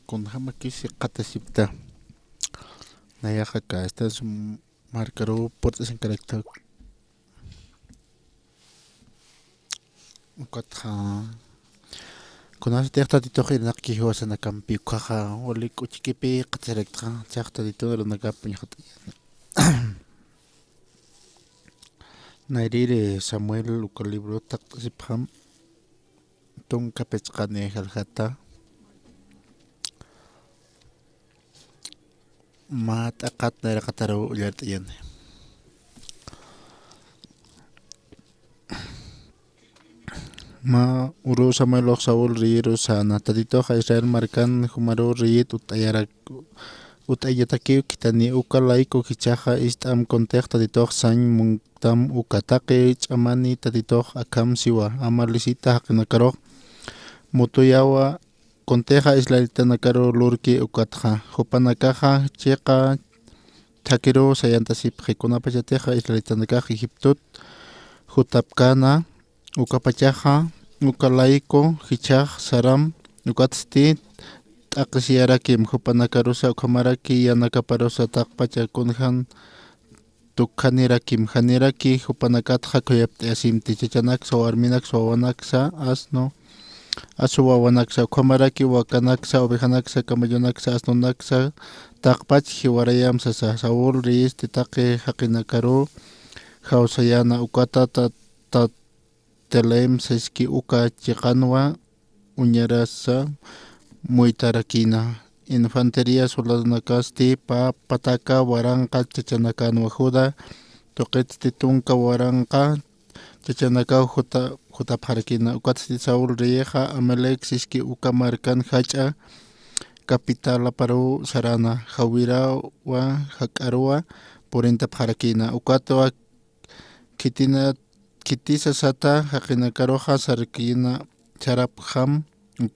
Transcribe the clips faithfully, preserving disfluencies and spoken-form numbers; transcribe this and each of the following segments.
Kunjamakis jikxatasipkta. Nayaxa aka Estados markaruw purt'asinkarakta. Ukatxa kunasatix Tatitux irnaqki jiwasanakampi ukkhaxa wali k'uchikipi jikxatasirakta, chax Tatitun arunakap uñjat'ayäna. Nayrïr Samuel uka libro taqt'asipxam, tunka phisqani jaljata. Mä t'aqhat nayraqataruw ullart'ayani. Mä uruw Samuelux Saúl riyiru säna: Tatitux Israel markan jumaruw riyit utt'ayarak, utt'ayañatakiw khithani, uka layku jichhaxa ist'am kuntix Tatitux sañ munktam uka taqi ch'amani Tatitux akham siwa, Amalecita jaqinakarux mutuyawa kuntixa israelitanakarux lurki ukatxa. Jupanakaxa chiqa thakhiruw sayantasipxi, kunapachatixa israelitanakax Egiptot jutapkäna, ukapachaxa uka layku jichhax saram, ukatsti t'aqhisiyarakim jupanakarusa, ukhamaraki yanakaparusa taqpacha kunjan tukjanirakim, janiraki jupanakatxa khuyapt'ayasimti, chachanaksa, warminaksa, wawanaksa, asno, asu wawanaksa, ukhamaraki wakanaksa, ovejanaksa, camellonaksa, asnonaksa, taqpach jiwarayam sasa. Saúl riyisti taqi jaqinakaruw jawsayäna, ukata ta, ta, Telaim siski uka chiqanwa uñarasa muytarakïna. Infantería soldadonakasti pä pataka waranqa chachanakänwa, Judá tuqitsti tunka waranqa chachanakaw juta, jutapxarakïna. Ukatsti Saúl riyixa Amalec siski uka markan jach'a capitalaparuw saräna, jawirawa jak'aruwa purintapxarakïna. Ukatwa khitina, khiti sasata jaqinakaruxa sarkïna, sarapxam, uk,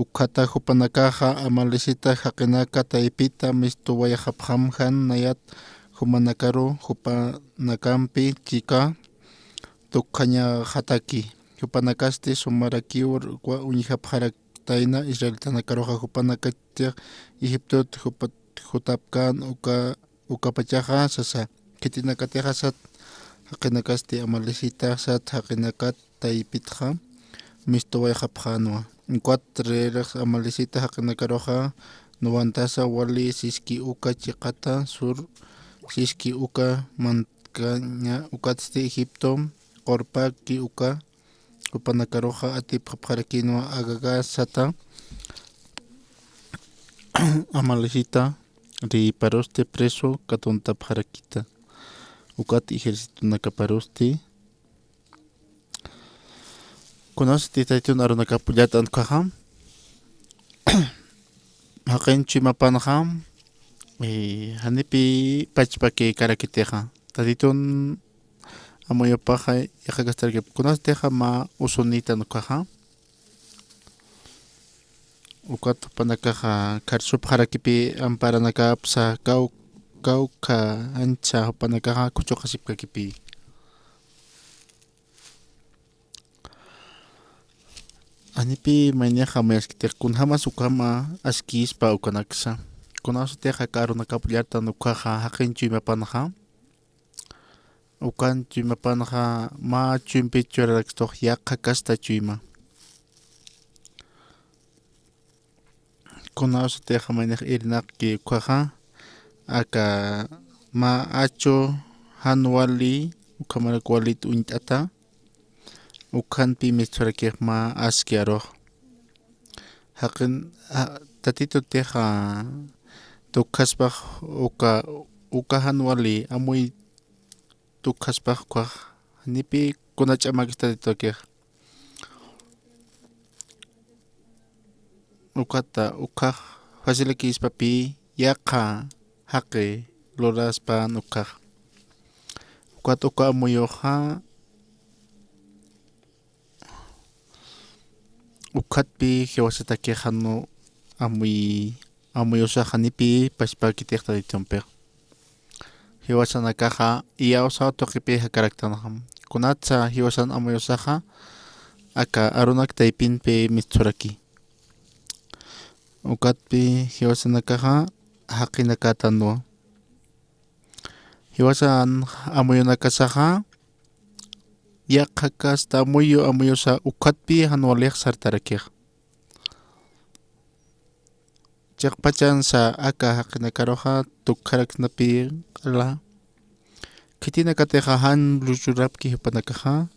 ukkhata jupanakaxa Amalecita jaqinaka taypita mistuwayxapxam, jan nayat jumanakaru jupanakampi chika tukjañaxataki. Jupanakasti sumarakiw wa uñjapxaraktayna israelitanakaruxa, jupanakatix Egiptot jupa, jutapkän uka ukapachaxa sasa. Khitinakatixa sat jaqinakasti Amalecita sat jaqinakat taypitxa mistuwayxapxänwa. Ukat reyrax Amalecita jaqinakaruxa nuwantasa wali siski uka chiqata, sur siski uka mantkaña, ukatsti Egipto qurpaki uka jupanakaruxa atipxapxarakïnwa, Agagá sata Amalecita riyiparusti preso katuntapxarakïta. Ukat ejércitonakaparusti. Kunasti Tatitun arunakap ullart'an ukkhaxa, jaqin chuymapanxa, eh, janipi pachpakikarakitixa. Tatitun amuyupaxa yaqhakastarakip. Kunatixa mä usunïtan ukkhaxa. Ukat jupanakaxa kharsupxarakipi amparanakapsa, kaw, kawkha ancha jupanakaxa khuchuqasipkakipi. Janipi maynixa amuyaskitix, kunjamas ukhama askïspa ukanaksa. Kunasatix aka arunakap ullart'an ukkhaxa jaqin chuymapanxa. Ukan chuymapanxa mä chuympi churarakistux yaqha kasta chuyma. Kunasatix maynix irnaqki ukkhaxa, aka mä achu jan wali, ukhamarak walit uñt'ata, ukhanpi mistsurakix mä aski arux. Jaqin, a, Tatitutix tukkhaspax uka, uka jan wali amuy tukkhaspax ukkhax, janipi kuna ch'amakis Tatitutakix. Ukata, ukkhax facilakïspapï yaqha jaqi luraspan ukkhax. Ukat uka amuyuxa, ukatpï jiwasatakixa jan amuy, amuyusax janipi pachpakitix Tatitumpix. Jiwasanakaxa iyawsaw tuqipï jakaraktanxam. Kunatsa jiwasan amuyusaxa aka arunak taypinpï mistsuraki. Ukatpi jiwasanakaxa jaqinakätanwa. Jiwasan amuyunakasaxa, yaqhakasta amuyu, amuyusa ukatpi jan walix sartarakixa. Chiqpachansa aka jaqinakaruxa tukjaraknapï q'ala. Khitinakatixa jan lluchurapki jupanakaxa.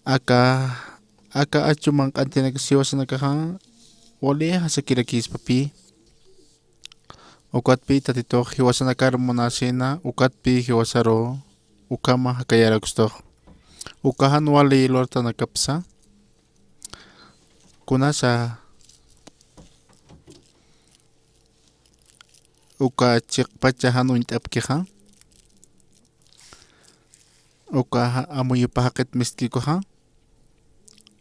Aka, aka achu manq'antinaka jiwasanakaxa, walixa sakirakïspapï. Ukatpi Tatitux jiwasanakar munasina, ukatpi jiwasaru ukhama jakayarakstux. Uka jan wali lurtanakapsa, kunasa uka chiqpacha jan uñt'apkixa, uka ja-, amuyupa jaqit mistkikuxa,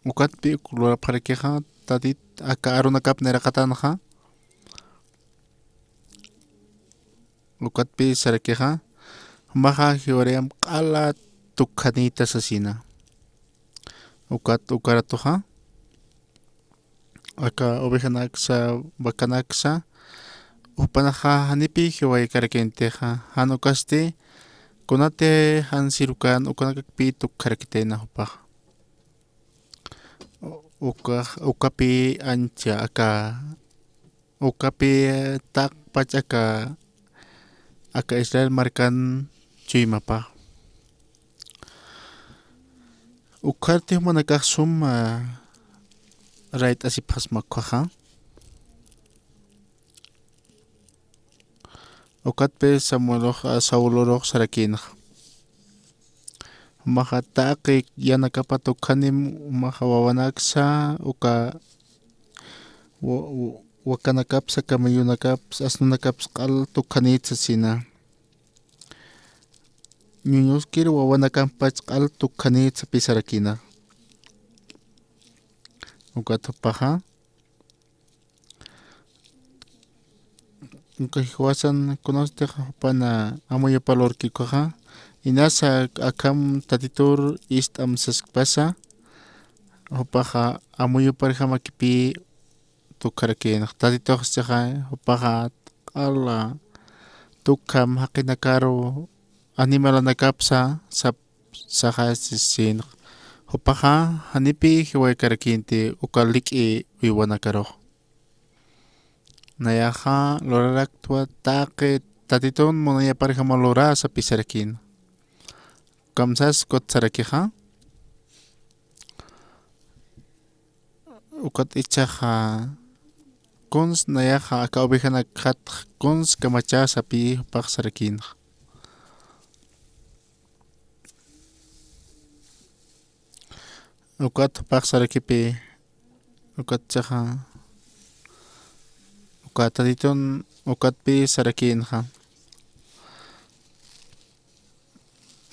ukatpi uk lurapxarakixa, Tatit aka arunakap nayraqatanxa, ukatpi sarakixa, jumaxa jiwariyam q'ala tukjanïta sasina. Ukat ukaratuxa, aka ovejanaksa, vacanaksa, jupanaxa janipï jiwaykarakïntixa, jan ukasti, kunati jan sirukän, ukanakakpï tukjarakitayna jupaxa. U-, uka, ukapï ancha aka, ukapï taqpach aka, aka Israel markan chuymapa. Ukharti jumanakax suma rayt'asipxasma ukkhaxa. Ukatpi Samuelux, Saulurux sarakïnxa. Jumaxa taqi yanakapat ukkhanim, jumaxa wawanaksa, uka wa-, wa-, wakanakapsa, camellonakapsa, asnunakapsa q'al tukjanït sasina. Ñuñuskir wawanakampach q'al tukjanït sapï sarakïna. Ukat jupaxa. Uka jiwasan kunasti jupan amuyupa lurkikuxa. Inasa akham Tatitur ist'am saskpasa. Jupaxa amuyuparjamakipï tukjarakïnxa. Tatitux chixa, jupaxa q'ala tukham jaqinakaru animalanakapsa sap-, saxasis sïnxa. Jupaxa janipï jiwaykarakïnti uka lik'i uywanakarux. Nayaxa luraraktwa taqi Tatitun munayaparjama lurä sapï sarakïna. Kamsas ukat sarakixa. Ukat ichhaxa, kuns nayaxa aka ovejanakxatx kuns kamachä sapï jupax sarakïnxa. Ukat jupax sarakipï, ukat ichhaxa, uka Tatitun ukatpï sarakïnxa.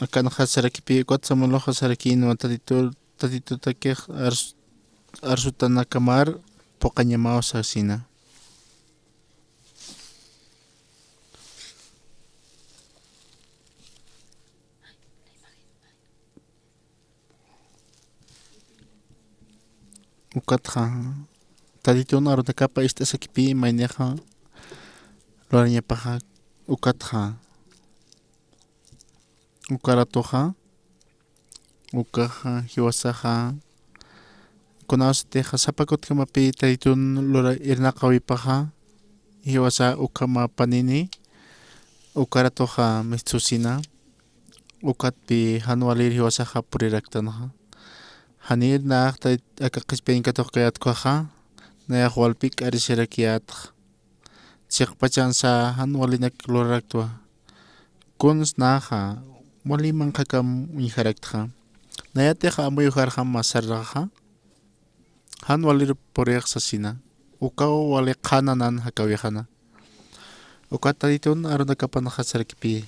Akanxa sarakipï, ukat Samueluxa sarakïnwa Tatitur, Tatitutakix ars-, arsutanakamar phuqhañamaw sasina. Ukatxa, Tatitun arunakapa ist'asakipï maynixa lurañapaxa, ukatxa, ukaratuxa, ukaxa, jiwasaxa, kunawsatixa sapa kutjamapï Tatitun lura irnaqäwipaxa, jiwasa ukhamapanini, ukaratuxa mistsusina, ukatpï jan walir jiwasaxa puriraktanxa. Janir nax Tatit aka qhispiyañ katuqkayät ukkhaxa, nayax walpik arisirakiyätxa. Chiqpachansa jan walinak luraraktwa. Kuns naxa wali manqhakam uñjaraktxa. Nayatixa amuyujarxam mä sarnaqaxa. Jan walir purix sasina. Ukaw wali qhananan jakawixana. Ukat Tatitun arunakapanxa sarakipï.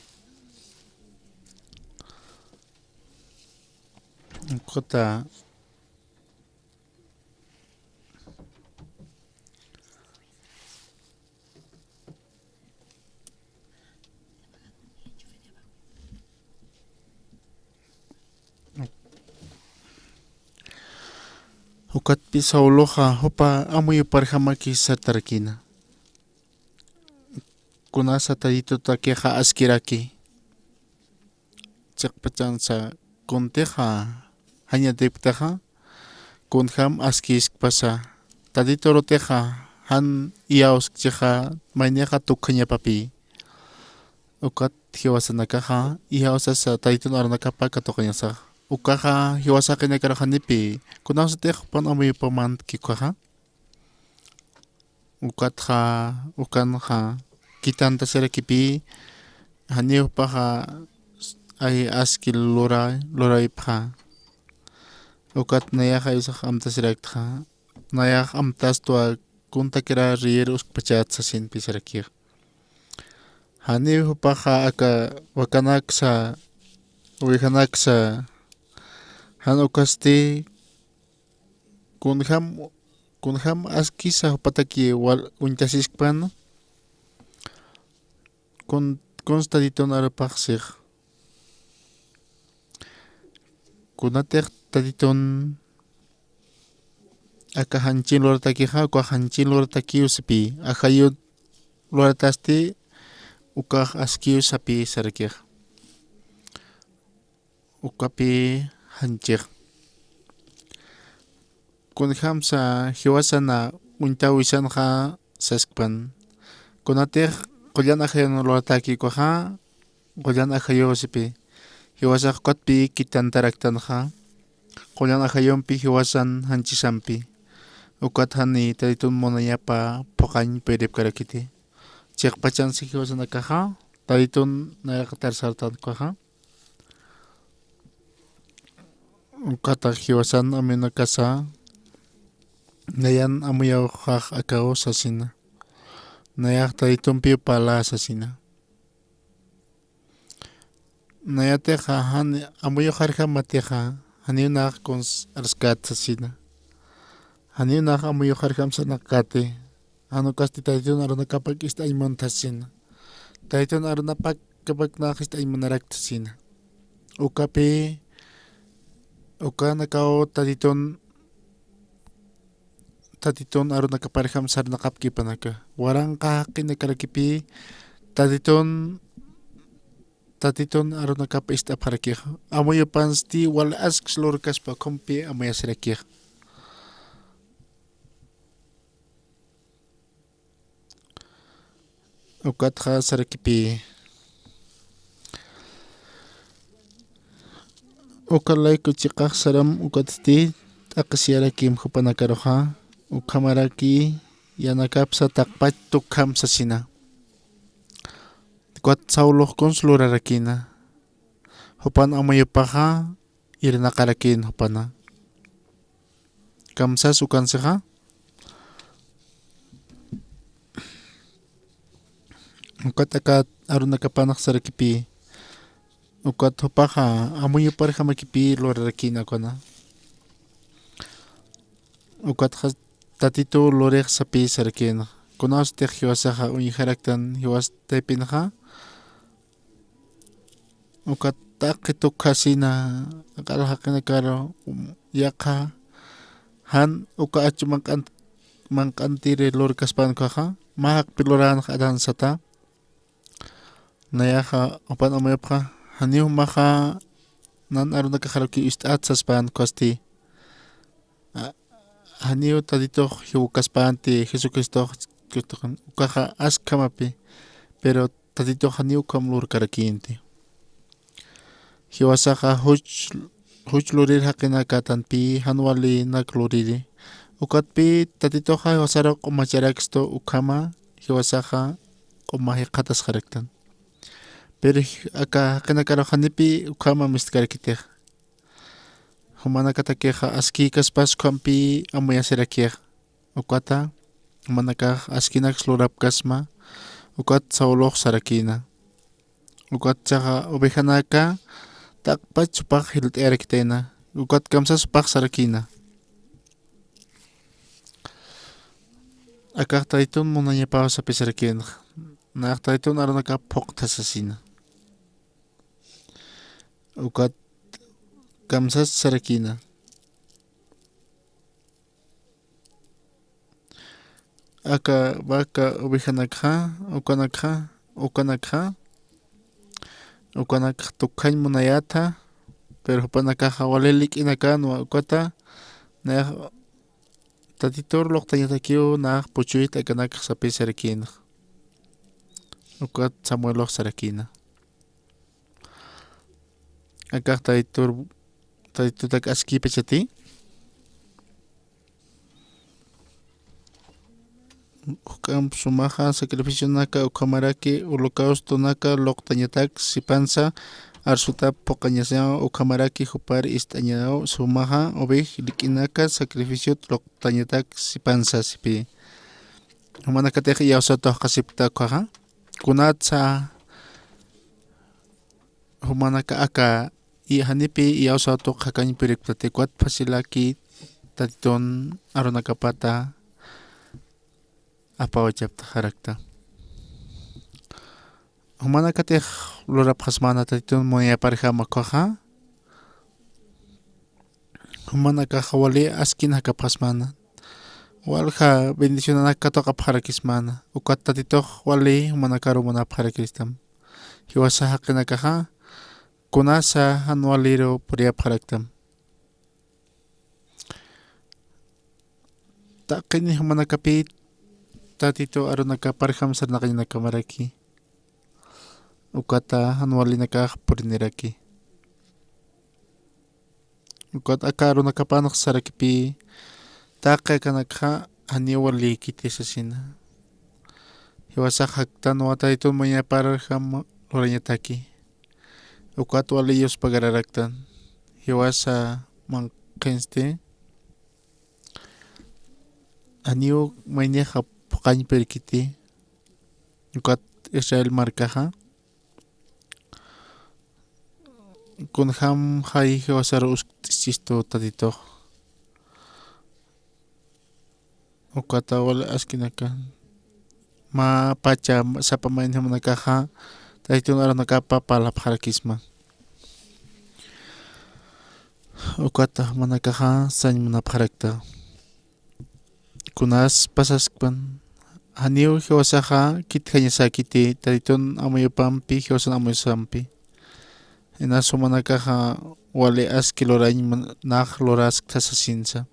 Ukata Ukatpï Sauloxa jupa amuyuparjamakis sartarakïna. Kunasa Taytutakixa askiraki. Chiqpachansa kuntixa jañatipktaxa, kunjam askïskpasa. Tatitu urutixa jan iyawskchixa, maynixa tukjañapapï. Ukat jiwasanakaxa iyawsasa Taytun arunakapa katuqañasax. Ukaxa jiwasa jaqinakarux janipï, kunawsatix jupan amuyupamantki ukaxa. Ukatxa, ukanxa, kitantasirakipï, janiw jupaxa, ay, aski lura-, luraypxa. Ukat nayax ayusax amtasiraktxa, nayax amtastwa kuntakira reyir uskpachat sasinpï sarakix. Janiw jupaxa aka wakanaksa, ovejanaksa, jan ukasti kunjam, kunjam askisa jupataki wal-, uñtasiskpan, kun-, kuns Tatitun arupax six. Kunatix Tatitun aka janchin luratakixa, ukax janchin luratakiw sapï, ajayu luratasti, ukax askiw sapï sarakix. Ukapï janchix. Kunjamsa jiwasana uñtawisanxa saskpan. Kunatix qullan ajayun luratäki ukaxa, qullan ajayuw sapï. Jiwasax ukatpï kitantaraktanxa, qullan ajayumpi jiwasan janchisampi. Ukat jani Tatitun munañapa phuqañ puyiripkarakiti. Chiqpachansa jiwasanakaxa, Tatitun nayax arsartan ukaxa. Ukatax jiwasan amuyunakasa, nayan amuyawxax akaw sasina. Nayax Tatitumpiw parlä sasina. Nayatixa jan amuyuxarjamatixa, janiw nax kuns arskät sasina. Janiw nax amuyuxarjam sarnaqkäti. Jan ukasti Tatitun arunakapak ist'añ muntha sasina. Tatitun arunakapak nax ist'añ munarakta sasina. Ukapï, ukanakaw Tatitun, Tatitun arunakaparjam sarnaqapki jupanaka. Waranqa jaqinakarakipï, Tatitun, Tatitun arunakap ist'apxarakix. Amuyupansti wal asks lurkaspa ukhampï amuyasirakix. Ukatxa sarakipï. Uka layku chiqax saram ukatsti t'aqhisiyarakim jupanakaruxa, ukhamaraki yanakapsa taqpach tukham sasina. Ukat Saulux kuns lurarakïna. Jupan amuyupaxa irnaqarakïn jupana. Kamsas ukansixa. Ukat aka arunakapanax sarakipï. Ukat jupaxa amuyuparjamakipï lurarakïna ukana. Ukatxa Tatitu lurix sapï sarakïna. Kunawstix jiwasaxa uñjaraktan jiwas taypinxa. Ukat taqi tukhasina, q'al jaqinakaru, yaqha, jan uka achu manq'ant-, manq'antiri lurkaspan ukaxa, mä jaqpi luränxa Adán sata. Nayaxa jupan amuyapxa, janiw jumaxa nan arunakaxarukiw ist'at saspan ukasti. A-, janiw Tatitux jiwkaspänti Jesucristox, Cristoxan, ukaxa askhamapi, pero Tatitux janiw ukham lurkarakïnti. Jiwasaxa juch, juch lurir jaqinakätanpï, jan walinak luriri. Ukatpï Tatituxa jiwasaru q'umacharakstu ukhama, jiwasaxa q'uma jikxatasxaraktan. Pero aka jaqinakarux janipï ukhama mistkarakitix. Jumanakatakixa askïkaspas ukhampï amuyasirakix. Ukata, jumanakax askinaks lurapkasma, ukat Saulux sarakïna. Ukat chaxa ovejanaka taqpach jupax jilt'ayarakitayna, ukat kamsas jupax sarakïna. Akax Tatitun munañapaw sapisarakïna, nayax Tatitun arunakap phuqtha sasina. Ukat kamsas sarakïna. aka vaca ovejanakxa, ukanakxa, ukanakxa, ukanakx tukjañ munayäta, pero jupanakaxa wali lik'inakanwa, ukata nayax Tatitur luqtañatakiw nax puchuyt akanakx sapï sarakïnx. Ukat Samuelux sarakïna. Akax Tatitur, Tatitutak askïpachati. Juk'amp sumaxa sacrificionaka ukhamaraki holocaustonaka luqtañatak sipansa arsutap phuqañasaw, ukhamaraki jupar ist'añaw sumaxa ovej lik'inaka sacrificiot luqtañatak sipansa sipï. Jumanakatix iyawsat tuqasipkta ukhaxa. Kunatsa jumanaka aka i janipï iyawsat tuqakañ puriktati, ukat facilaki Tatitun arunakapata apawachaptaxarakta. Jumanakatix lurapxasmana Tatitun munayapar jama ukhaxa. Jumanakax wali askin jakapxasmana. Walja bendicionanak katuqapxarakismana. Ukat Tatitux wali jumanakaru munapxarakistam. Jiwasa jaqinakaxa kunasa jan waliru puriyapxaraktam. Taqini jumanakapï Tatitu arunakapar jam sarnaqañanakamaraki. Ukata jan walinakax puriniraki. Ukat aka arunakapanx sarakipï, taqi akanakxa janiw walïkiti sasina. Jiwasax jaktanwa Tatitun munayapar jam lurañataki. Ukat wali yuspagararaktan. Jiwasa manqhinsti, janiw maynixa phuqañ pirkiti. Ukat Israel markaxa kunjam jay jiwasar uskt'ischistu Tatitux. Ukata wali askinakan. Mä pacha sapa mayni jumanakaxa Tatitun arunakapa parlapxarakisma. Ukata jumanakaxa sañ munapxarakta. Kunas pasaskpan, janiw jiwasaxa kitjañasäkiti Tatitun amuyupampi, jiwasan amuyusampi. Inas jumanakaxa wali aski lurañ mun-, nax luraskta sasinsa.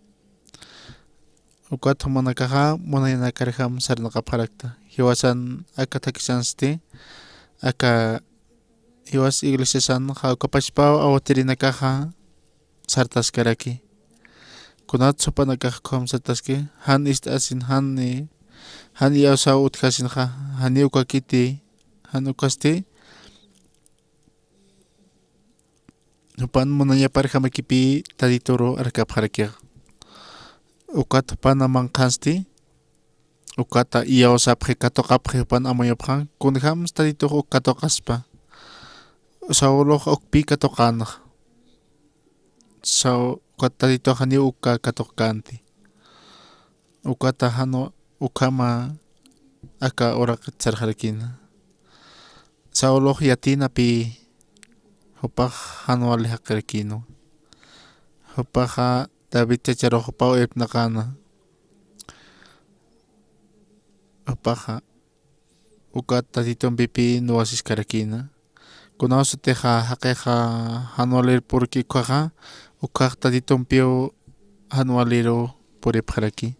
Ukat jumanakaxa munayanakar jam sarnaqapxarakta. Jiwasan aka thakisansti, aka jiwas iglesiasan jawkapachpaw awatirinakaxa sartaskaraki. Kunat jupanakax ukham sartaski, jan ist'asin, jan ni, jan iyawsaw utjasinxa, janiw ukakiti, jan ukasti, jupan munañapar jamakipï Tatituru arkapxarakixa. Ukat jupan manqhansti, ukata iyawsapxi, katuqapxi jupan amuyapxan, kunjams Tatitux uk katuqaspa. Saulux ukpï katuqänxa. Saw-, ukat Tatitux janiw uka katuqkänti. Ukata jan ukhama aka uraqit sarxarakïna. Saulux yatïnapï, jupax jan wali jaqirakïnwa. Jupaxa David chacharux jupaw irpnaqäna. Jupaxa ukat Tatitumpipï nuwasiskarakïna. Kunawsatixa jaqixa jan walir purki ukkhaxa, ukkhax Tatitumpiw jan waliru puripxaraki.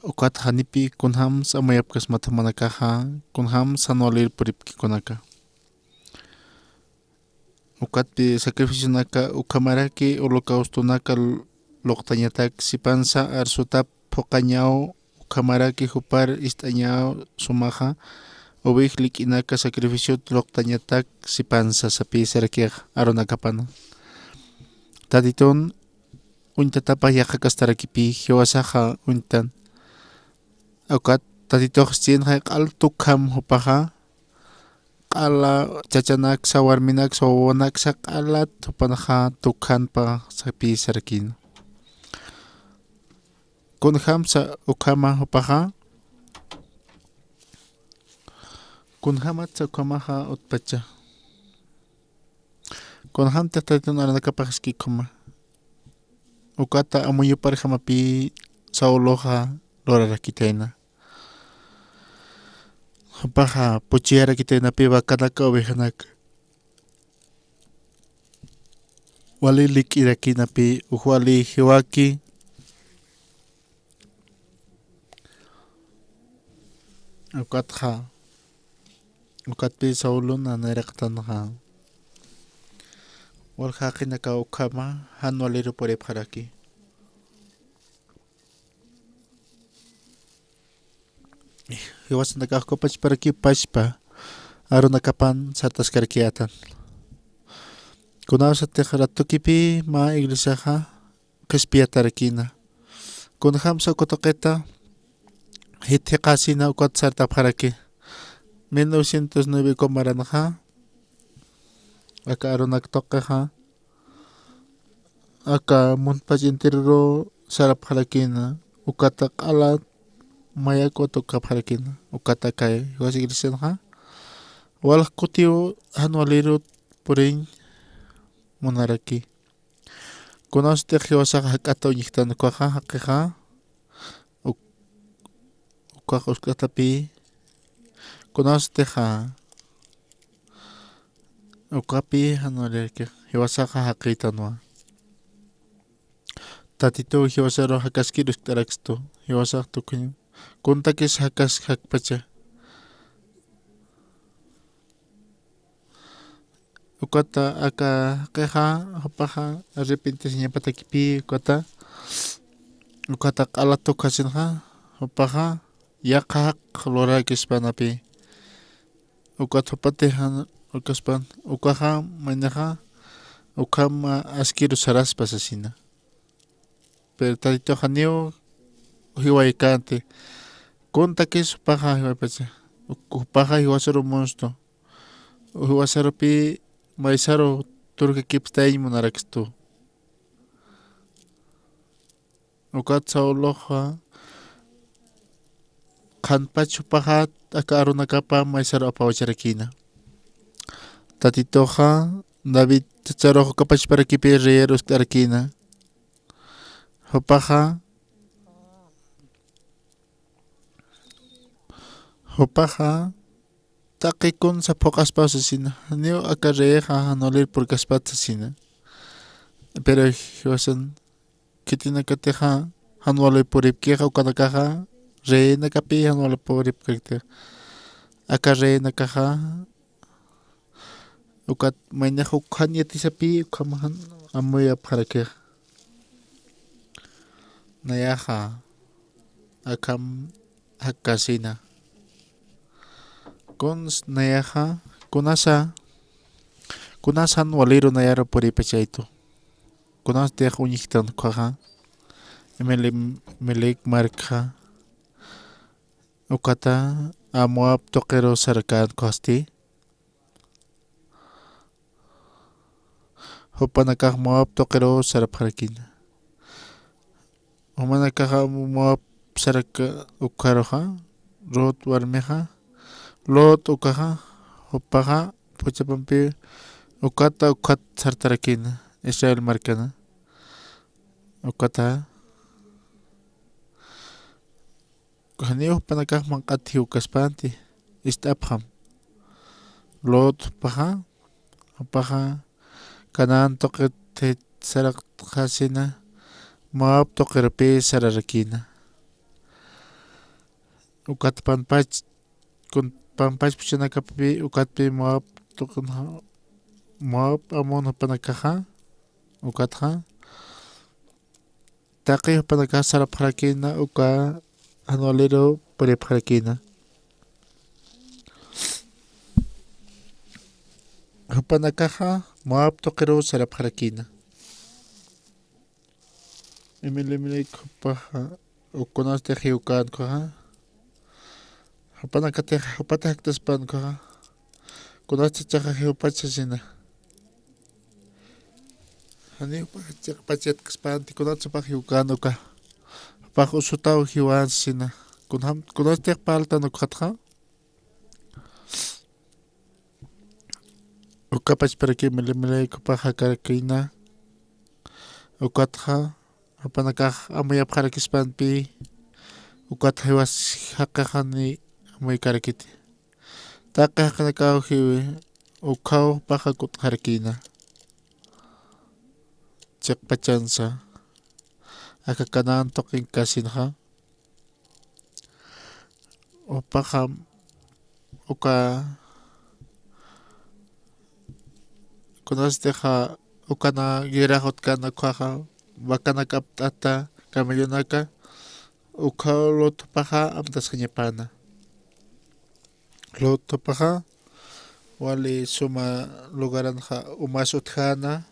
Ukat janipï kunjams amuyapkasmat jumanakaxa, kunjams jan walir puripki kunaka. Ukatpï sacrificionaka ukhamaraki holocaustonaka luqtañatak sipansa arsutap phuqañaw, ukhamaraki jupar ist'añaw sumaxa, ovej lik'inaka sacrificiot luqtañatak sipansa sapï sarakix arunakapana. Tatitun uñtatapa yaqhakastarakipï jiwasaxa uñtan. Ukat Tatitux ist'inxa q'al tukham jupaxa, q'ala chachanaksa, warminaksa, wawanaksa q'alat jupanxa tukhanpa sapï sarakïna. Kunjamsa ukhama jupaxa, kunjamatsa ukhamaxa utpacha. Kunjamtix Tatitun arunakapax aski ukhama. Ukata amuyuparjamapï Sauloxa lurarakitayna. Jupaxa puchiyarakitaynapi vacanaka ovejanaka. Wali lik'irakinapi uj wali jiwaki. Ukatxa, ukatpi Saulon nayraqatanxa. Walja jaqinaka ukhama jan waliru puripxaraki. Jiwasanakax ukapachparaki pachpa arunakapan sartaskarakiyätan. Kunawsatix ratukipi mä iglesiaxa qhispiyatarakïna. Kunjamsa uka tuqita jithiqasina ukat sartapxaraki. Mil novecientos nueve uka maranxa aka arunak tuqixa aka muntpach enteroru sarapxarakïna, ukata q'ala mayak utukapxarakïna, ukata kay jiwas iglesianxa walja kutiw jan waliru puriñ munaraki. Kunasatix jiwasax jak'ata uñjktan ukaxa jaqixa, uk-, ukax usk'atapi, kunasatixa ukapi jan waliraki jiwasaxa jaqïtanwa. Tatituw jiwasaru jakaskir uskt'arakstu, jiwasax tukuñ kuntakis jakas jakpacha. Ukata aka jaqixa, jupaxa arrepentisiñapatakipi, ukata, ukata q'ala tukasinxa, jupaxa yaqha jaq lurakispanapi. Ukat jupatix jan ukaspan, ukaxa maynixa, ukham askiru saraspa sasina. Pero Tatituxa janiw jiwaykänti. Kuntakis jupaxa jiwaypacha. Uk-, jupaxa jiwasaru munstu. Jiwasarupi maysaru turkakipstañ munarakstu. Ukat Sauloxa qhanpach jupaxa aka arunakapa maysaru apawacharakïna. Tatituxa David chacharux ukapachparakipi reyeru uskt'arakïna. Jupaxa, jupaxa taqi kunsa phuqaspaw sasina. Janiw aka reyexa jan walir purkaspat sasina. Pero jiwasan khitinakatixa jan walir puripkixa ukanakaxa reyenakapi jan walir puripkirti. Aka reyenakaxa ukat maynix ukhan yatisapi ukham jan amuyapxarakix. Nayaxa akham jakasina. Kuns nayaxa kunasa, kunas jan waliru nayaru puripachaytu. Kunastix uñjktan ukaxa Emele-, Melec markxa. Ukata a Moab tuqiru sarakän ukasti. Jupanakax Moab tuqiru sarapxarakïna. Jumanakaxa Moab saraka ukharuxa, Ruth warmixa, Lot ukaxa, jupaxa phuchhapampi ukata ukhat sartarakïna, Israel markana. Ukata janiw jupanakax manq'at jiwkaspanti, ist'apxam. Lot jupaxa, jupaxa Canaán tuqit saraqtxasina, Moab tuqirupi sararakïna. Ukat panpach, kun-, panpach phuchhanakapi, ukatpi Moab tuqin, Moab, Amón jupanakaxa, ukatxa taqi jupanakax sarapxarakïna, uka jan waliru puripxarakïna. Jupanakaxa Moab tuqiru sarapxarakïna. Emele-, Emelec jupaxa, kunasti jiwkän ukaxa. Jupanakatix, jupata jaktaspan ukaxa. Kunasti chacha jiwpach sasina. Jani jupax chiqpach yatkaspanti, kunat jupax jiwkän uka. Jupax usutaw jiwän sasina. Kunjam, kunastix parltan ukatxa. Ukapachparaki Emele-, Emelec jupax jakarakïna. Ukatxa jupanakax amuyapxarakispanpi, ukat jiwas jaqixani amuykarakiti. Taqi jaqinakaw jiwi ukhaw jupaxa kut'xarakïna. Chiqpachansa aka Canaán tuqinkasinxa, jupaxa uka kunasatixa ukana guerrax utjkän ukhaxa, vacanak apt'ata, camellonaka, ukhaw Lot jupaxa amtasxañapäna. Lot jupaxa wali suma lugaranxa umas utjäna.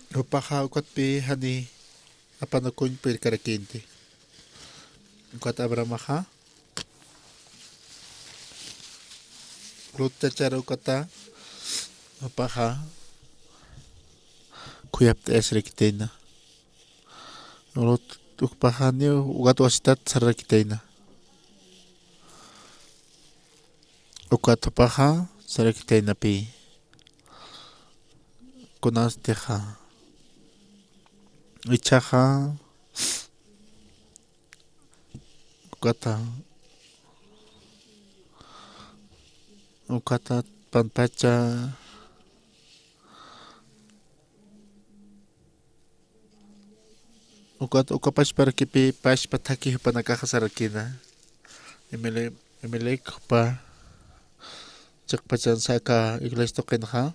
Jupaxa ukatpï jani apanukuñ purkarakïnti. Ukat Abramaxa Lot chachar ukata jupaxa khuyapt'ayasirakitayna. Lot ukpaxa janiw ukat wasitat sararakitayna. Ukat jupaxa sarakitaynapï. Kunasatixa ichhaxa ukata, ukata panpacha, ukat uka pachparakipï pachpa thakhi jupanakaxa sarakïna. Emele-, Emelec jupa chiqpachansa aka iglesia tuqinxa,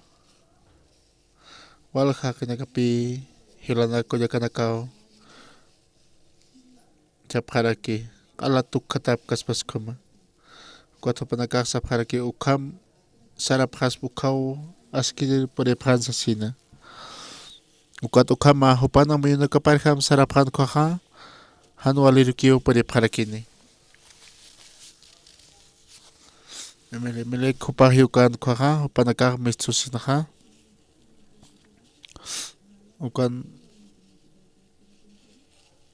walja jaqinakapï jilanak kullakanakaw sapxaraki, q'ala tukkhatapkaspas ukhama. Ukat jupanakax sapxaraki, ukham sarapxaspa ukhaw askir puripxän sasina. Ukat ukhama jupan amuyunakaparjam sarapxän ukhaxa, jan walirukiw puripxarakini. Emele-, Emelec jupa jiwkän ukhaxa, jupanakax mistsusinxa. Ukan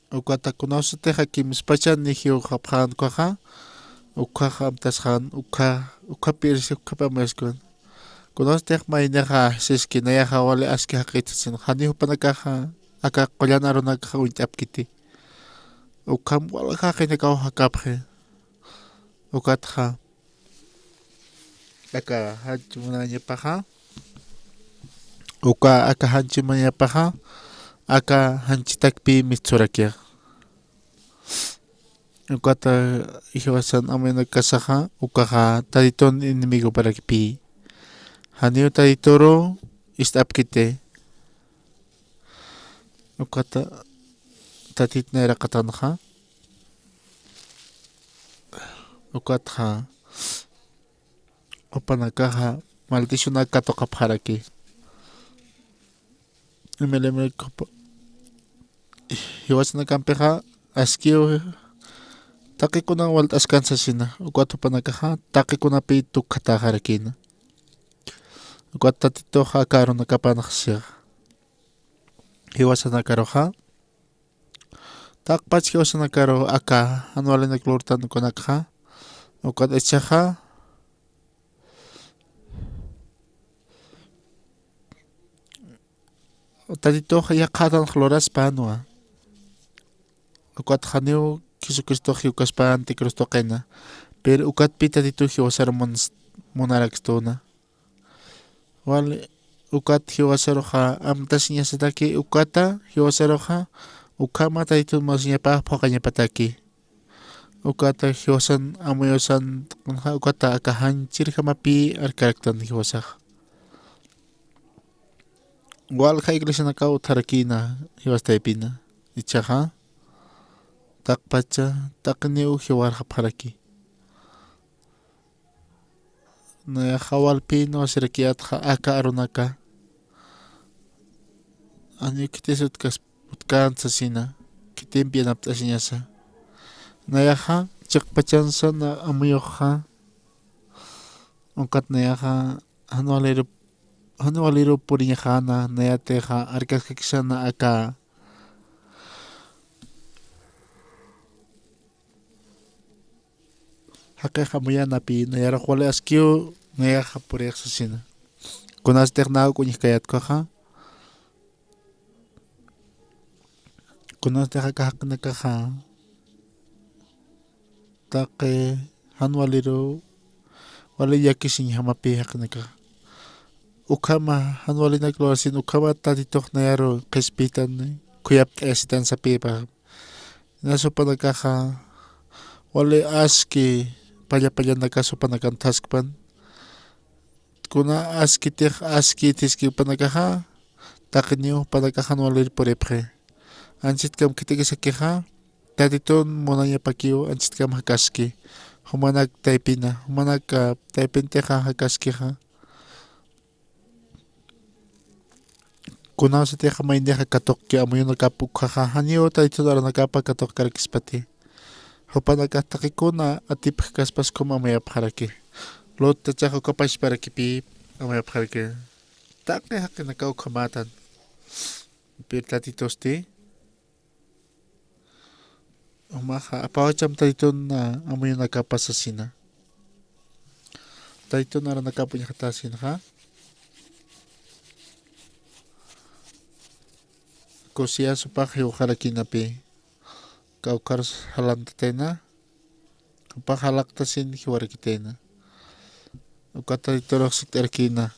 Ukata kunasatix kimspachan jiwxapxän ukhaxa, ukhax amtasxän, ukha, ukha pirsi, ukha pameskan. Kunasatix maynixa siski nayaxa wali aski jaqit sasin, janiw jupanakaxa aka qullan arunakax uñt'apkiti. Ukham walja jaqinakaw jakapxi. Ukatxa aka janchi munañapaxa, uka aka janchi munañapaxa, aka janchitakpï mistsurakix. Ukata jiwasan amuyunakasaxa, ukaxa Tatitun enemigoparakipï. Janiw Tatituru ist'apkiti. Ukata Tatit nayraqatanxa. Ukatxa jupanakaxa maldicionak katuqapxaraki. Emele, Emelec jupa jiwasanakampixa askiw taqikunan walt'askän sasina. Ukat jupanakaxa taqikunapï tukkhatäxarakïna. Ukat Tatitux aka arunakapanx sixa. Jiwasanakaruxa, taqpach jiwasanakaru aka jan walinak lurtan ukanakxa, ukat ichhaxa Tatitux yaqhätanx luraspänwa. Ukat janiw Jesucristox jiwkaspänti cruz tuqina, pero ukatpï Tatitux jiwasar mun-, munarakistuna. Wal ukat jiwasaruxa amtasiñasataki, ukata jiwasaruxa ukhama Tatitun munasiñapax phuqañapataki. Ukata jiwasan amuyusan tuqinxa, ukata aka janchirjamapï arkaraktan jiwasax. Walja iglesianakaw utjarakïna jiwas taypina. Ichhaxa taqpacha taqiniw jiwarjapxaraki. Nayaxa walpïn wasirakiyätxa aka arunaka. Janiw khitis utkas-, utkänt sasina, khitimp yanapt'asiñasa. Nayaxa chiqpachansa na amuyuxxa. Ukat nayaxa jan waliru, jan waliru puriñaxäna, nayatixa arkaskakisana aka jaqix amuyänapï, nayarux wali askiw nayaxa purix sasina. Kunastix naw k'uñjkayät ukaxa. Kunastix aka jaqinakaxa taqi jan waliru wali llakisiñjamapi jaqinakaxa. Ukhama jan walinak lurasin ukhama Tatitux nayaru qhispiytan khuyapt'ayasitan sapïpa. Jinas jupanakaxa wali aski palla pallanakas jupanakan utjaskpan. Kuna askitix aski utjiski jupanakaxa, taqiniw jupanakax jan walir puripxi. Anchitkam khitikisakïxa, Tatitun munañapakiw anchitkam jakaski. Jumanak taypina, jumanak, ah, taypintixa jakaskixa. Kunawsatixa maynixa katuqki amuyunakap ukhaxa, janiw Tatitun aranakapa katuqkarakispati. Jupanakax taqikuna atipxkaspas ukham amuyapxaraki. Lot tachaxa uka pachparakipï amuyapxaraki. Taqi jaqinakaw ukhamätan. Pero Tatitusti, jumaxa apawacham Tatitun, ah, amuyunakapa sasina. Tatitun aranakap uñjatäsinxa. Josías jupax jiwxarakïnapï. Kawkhar jalantatayna. Jupax jalaqtasin jiwarakitayna. Ukat Tatiturux sikt'arakïna.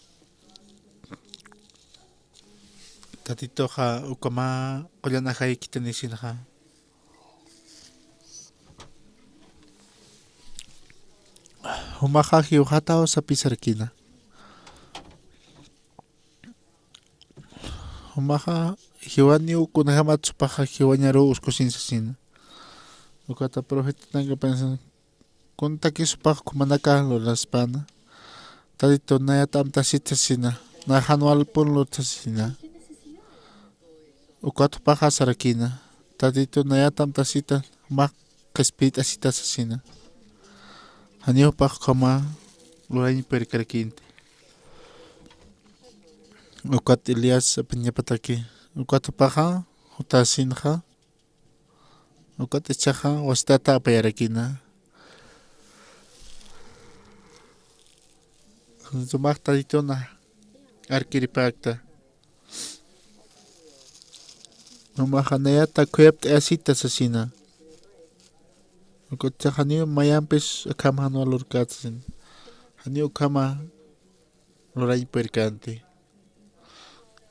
Tatituxa ukhama qullan ajaykitanïsinxa. Jumaxa jiwxataw sapisarakïna. Jumaxa jiwaniw kunjamat jupaxa jiwañaruw uskusin sasina. Ukata profetanakapanis kuntakis jupax ukhamanaka luraspäna. Tatitu nayat amtasita sasina. Nax jan walpun lurtha sasina. Ukat jupaxa sarakïna. Tatitu nayat amtasita, jumax qhispiyt'asita sasina. Janiw jupax ukhama lurañ purkarakïnti. Ukat Elías apañapataki. Ukat jupaxa jutäsinxa. Ukat jichhaxa wasitata apayarakïna. Jumax Tatitun arkiripäkta. Jumaxa nayata khuyapt'ayasita sasina. Ukat jichhax janiw mayampis akham jan wal lurkät sasina. Janiw ukhama lurañ purkänti.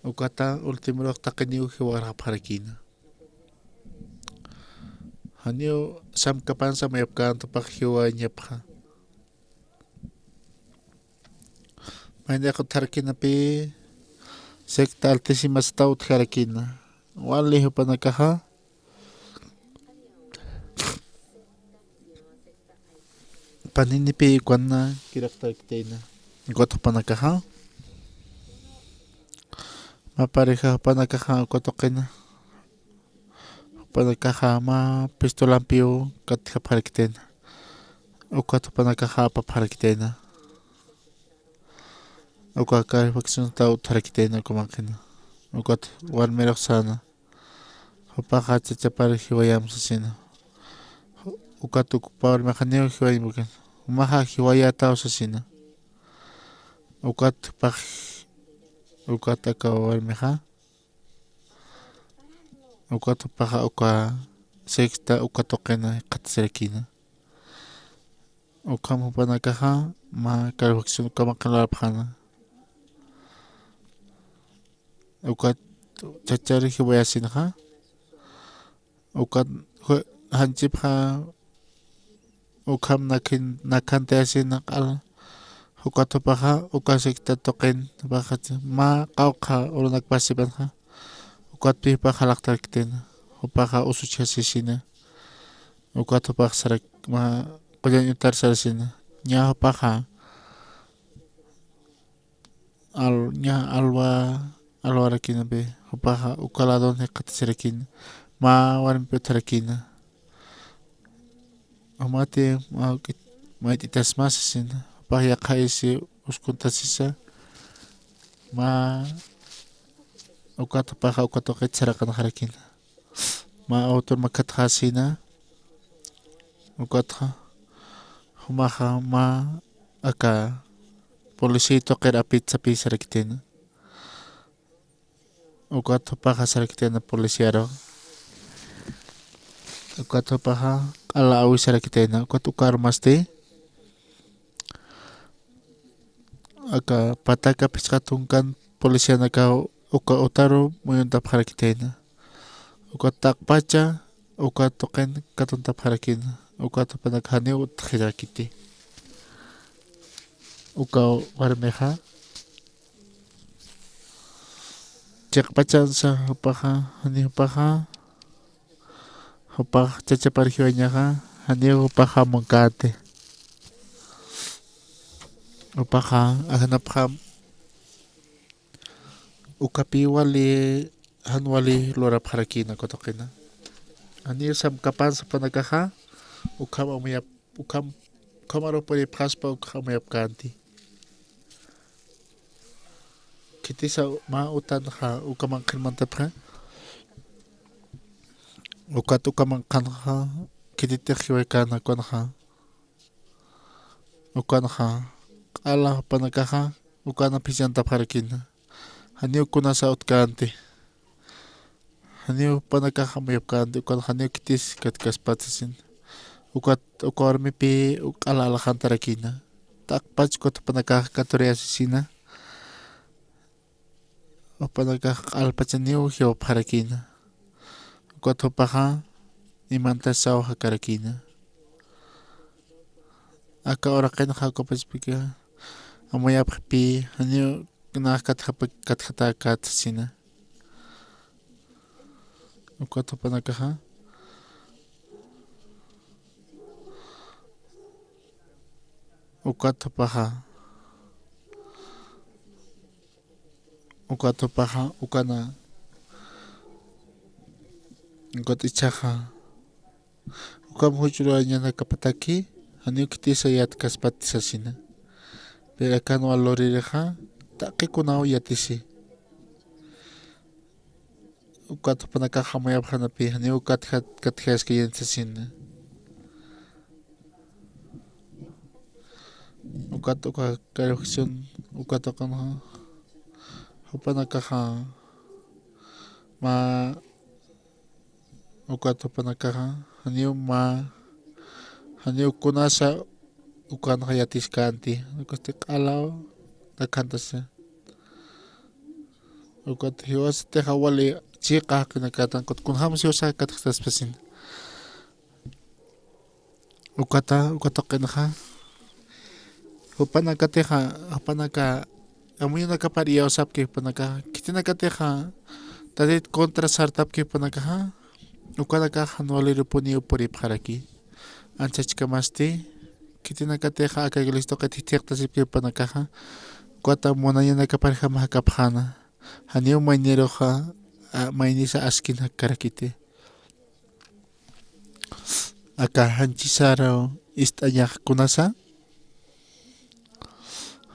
Ukata ultimorux taqiniw jiwarapxarakïna. Janiw samkapansa amuyapkänti jupax jiwañapxa. Maynix utjarakïnapï, secta Altísimasataw utjarakïna. Wali jupanakaxa paninipï ukan kiraqtarakitayna. Ukat jupanakaxa, mä pareja jupanakaxa uka tuqina. Jupanakaxa mä pistolampiw katjapxarakitayna. Ukat jupanakaxa apapxarakitayna. Uka calefaccionstaw utjarakitayna uka manqhina. Ukat warmirux säna. Jupaxa chachapar jiwayam sasina. Ukat uk warmixa janiw jiwañ purkän. Jumaxa jiwayätaw sasina. Ukat jupax, ukat aka warmixa. Ukat jupaxa uka sexta uka tuqina jikxatasirakïna. Ukham jupanakaxa mä calefacción uka manqhin lurapxäna. Ukat chachar jiwayasinxa. Ukat jue-, janchipxa ukham nakhin-, nakhantayasin q'al, ukat jupaxa uka sexta tuqin, jupaxa mä qawqha urunak pasipanxa, ukatpï jupax jalaqtarakitayna, jupaxa usuchjasisina, ukat jupax sarak-, mä qullan uñtar sarasina, ñä jupaxa al-, ñä alwa, alwarakïnapï, jupaxa uka ladon jikxatasirakïna, mä warmipï utjarakïna. Jumati mä juk'it mayt'itasma sasina, jupax yaqha isi uskuntasisa, mä ukat jupaxa uka tuqit saraqanxarakïna. Mä autor makhatxasina, ukatxa, jumaxa mä aka policía tuqir apit sapï sarakitayna. Ukat jupaxa sarakitayna policiaru. Ukat jupaxa q'ala awi sarakitayna. Ukat uka armasti aka pataka phisqa tunkan policianakaw uka utaru muyuntapxarakitayna. Ukat taqpacha uka tuqin katuntapxarakïna. Ukat jupanakax janiw utjirakiti. Uka warmixa chiqpachansa jupaxa, jani jupaxa, jupax chachapar jiwañaxa, janiw jupaxa munkänti. Jupaxa ajanapxam ukapï wali, jan wali lurapxarakïna uka tuqina. Janiw samkapansa jupanakaxa, ukham amuyap-, ukham, ukhamaru puripxaspa ukax amuyapkänti. Khitisa mä utanxa ukaman qhirmantapxi. Ukat ukaman qhanxa khititix jiwaykäna ukanxa. Ukanxa q'ala jupanakaxa ukana phisyantapxarakïna. Janiw kunasa utkänti. Janiw jupanakax amuyapkänti, ukan janiw khitis katkaspati sasin. Ukat uka warmipï uk q'ala alaxantarakïna. Taqpach ukat jupanakax katurayasisina. Jupanakax q'alpachaniw jiwapxarakïna. Ukat jupaxa imantasaw jakarakïna. Aka uraqinxa ukapachpï amuyapxipï, janiw nax katjapa-, katjatäkät sasina. Ukat jupanakaxa, ukat jupaxa, ukat jupaxa, ukana, ukat ichhaxa, ukham juch'urañanakapataki, janiw khitisa yatkaspati sasina. Pero akan wal luririxa, taqi kunaw yatisi. Ukat jupanakax amuyapxanapï, janiw ukat jat-, katjayaskañäni sasina. Ukat uka calefacción, ukat ukanxa, jupanakaxa, mä, ukat jupanakaxa, janiw mä, janiw kunasa ukanxa yatiskänti, ukasti q'alaw, nakhantasa. Ukat jiwasatixa wali chiqa jaqinakatan, ukat kunjams jiwasa katjtaspasin. Ukata, uka tuqinxa. Jupanakatixa, jupanaka, amuyunakapar iyawsapki jupanakaxa. Khitinakatixa, Tatit contra sartapki jupanakaxa. Ukanakax jan walirupuniw puripxaraki. Anchachkamasti, khitinakatixa aka iglesia tuqit jithiqtasipki jupanakaxa. Ukata munañanakaparjam jakapxäna. Janiw mayniruxa, a, maynisa askin jakkarakiti. Aka janchisaru ist'añax kunasa,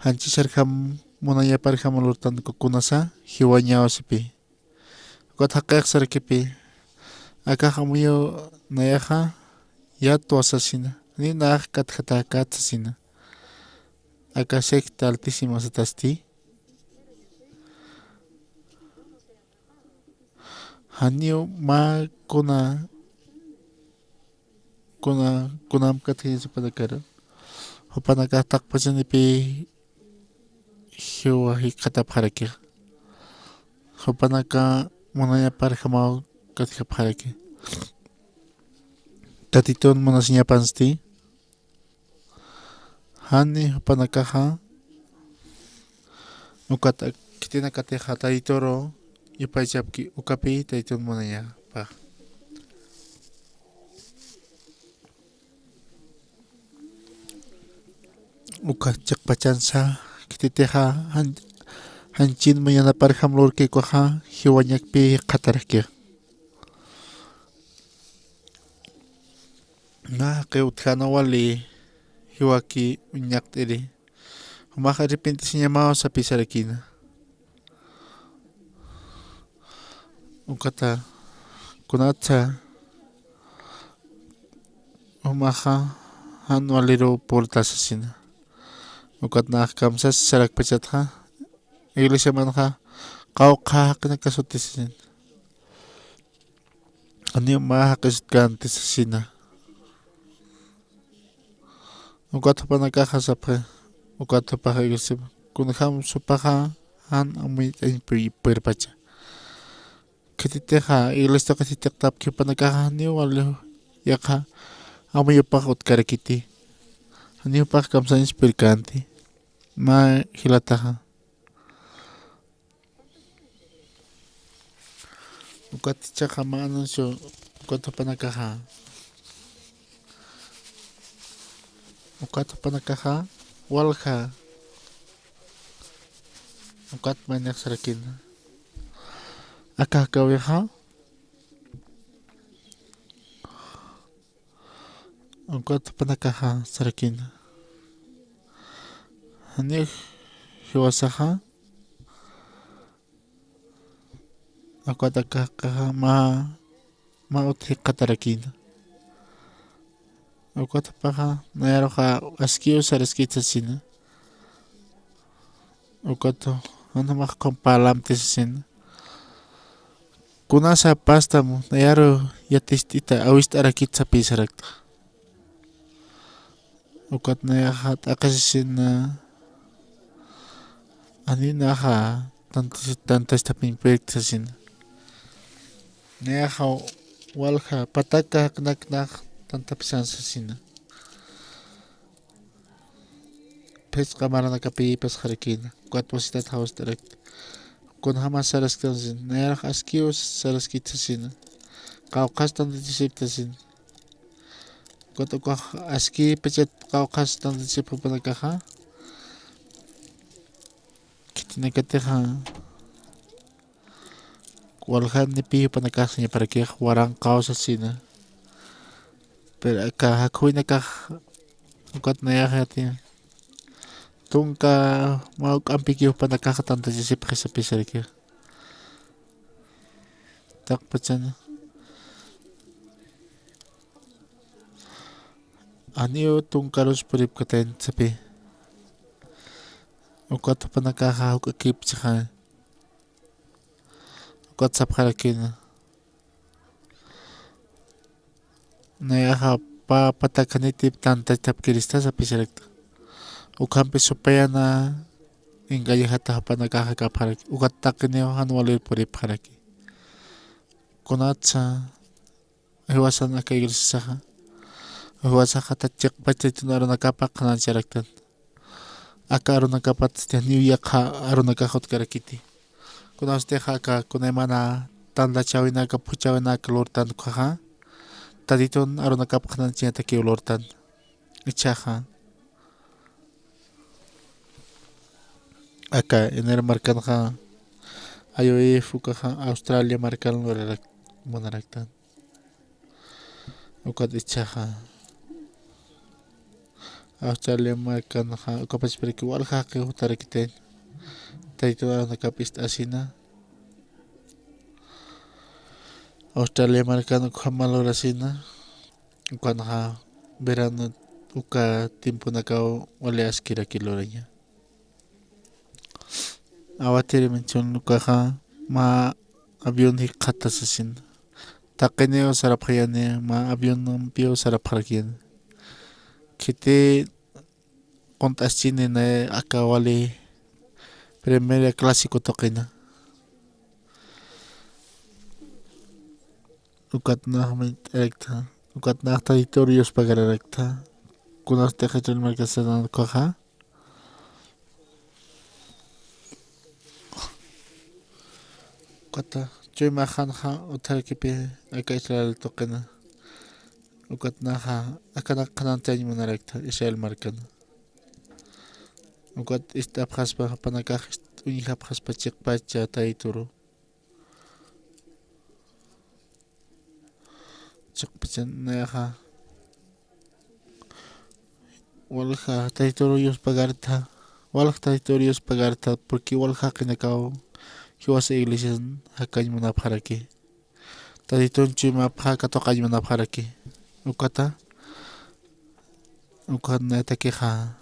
janchisarjam munañaparjam lurtanku kunasa, jiwañaw sipï. Ukat jaqix sarakipï, akax amuyu nayaxa, yatwa sasina, ni nax katjatäkät sasina. Aka secta Altísimo satasti. Janiw mä kuna, kuna, kunamp katjañas jupanakaru. Jupanakax taqpachanipï jiwa jikxatapxaraki. Jupanaka munañaparjamaw katjapxaraki. Tatitun munasiñapansti. Jani jupanakaxa, ukat khitinakatixa Tayturu yupaychapki, ukapï Taytun munañapa. Uka chiqpachansa, khititixa jan-, janchin munañaparjam lurki ukaxa, jiwañakpï jikxataraki. Nax jaqi utjäna wali jiwaki uñaqt'iri. Jumax arrepentisiñamaw sapï sarakïna. Ukata kunatsa jumaxa jan waliruw purta sasina. Ukat nax kamsas sarakpachatxa, iglesiamanxa qawqha jaqinakasuti sasin. Janiw mä jaqisutkanti sasina. Ukat jupanakaxa sapxi, ukat jupaxa iglesiaman, kunjam supaxa jan amuyt'añ puyirpacha. Khititixa iglesia tuqit jithiqtapki jupanakaxa janiw wali yaqha amuyupax utkarakiti. Janiw jupax kamsañas puyirkänti. Mä jilataxa. Ukat jichhaxa mä anuncio ukat jupanakaxa. Ukat jupanakaxa walja. Ukat maynix sarakïna. Aka jakawixa. Ukat jupanakaxa sarakïna. Janix jiwasaxa. Ukat aka jaqaxa mä, mä utji jikxatarakïna. Ukat jupaxa nayaruxa askiw saraskit sasina. Ukat jan jumax qumpa lamti sasina. Kunasa pastam nayaru yatist'ita awist'arakit sapï sarakta. Ukat nayaxa t'aqhisisina. Aninaxa tantas, tantas tapin puyirkti sasina. Nayaxa walja pataka jaqinaknax tantapisan sasina. Phisqa maranakapi pasxarakïna. Ukat wasitat jawst'arakta. Kunjamas sarasktan sasina. Nayarax askiw saraskit sasina. Qawqhas tantachasipta sasina. Ukat ukax aski pachat qawqhas tantachasip jupanakaxa. Khitinakatixa. Waljanipï jupanakax sañaparakix waranqaw sasina. Pero aka jakhuwinakax ukat nayaxati. Tunka mä juk'ampiki jupanakax tantachasipxi sapï sarakix. Taqpachana. Janiw tunkarus puripkataynti sapï. Ukat jupanakaxa juk'akipchixa. Ukat sapxarakïna. Nayaxa pä patak janitip tantachapkirista sapï sarakta. Ukhampi supayana engañajata jupanakaxa kapxaraki. Ukat taqiniw jan walir puripxaraki. Kunatsa jiwasan aka iglesiasaxa. Jiwasaxa chiqpach Taytun arunakapa qhanañcharaktan. Aka arunakapat janiw yaqha arunakax utkarakiti. Kunawstixa aka kunaymana tantachäwinaka phuchäwinaka lurtan ukhaxa. Tatitun arunakap qhanañchañatakiw lurtan. Jichhaxa. Aka enero markanxa I O F ukaxa Australia markan lurarak munaraktan. Ukat jichhaxa. Australia markanxa ukapachpiraki walja jaqi jutarakitayna. Taytun arunakap ist'asina. Australia markan ukhama lurasina. Ukanxa verano uka tiemponakaw wali askiraki luraña. Awatiri mención ukaxa mä avión jikxata sasina. Taqiniw sarapxayani, mä avionampiw sarapxarakiyani. Khiti qunt'aschini nay aka wali primera clase kutuqina. Ukat nax mint'arakta, ukat nax Taytur Dios pagararakta. Kunastix Israel markasanan ukhaxa. Ukata chuymaxanxa utjarakipi aka Israel tuqina. Ukat naxa akanak qhanañchañ munarakta Israel markana. Ukat ist'apxaspa jupanakax ist-, uñjapxaspa chiqpacha Tayturu. Chiqpachan nayaxa. Walja Tayturu Dios pagarta. Walja Tayturu Dios pagarta, porque walja jaqinakaw jiwasa iglesian jakañ munapxaraki. Tatitun chuymapxa katuqañ munapxaraki. Ukata. Ukat nayatakixa.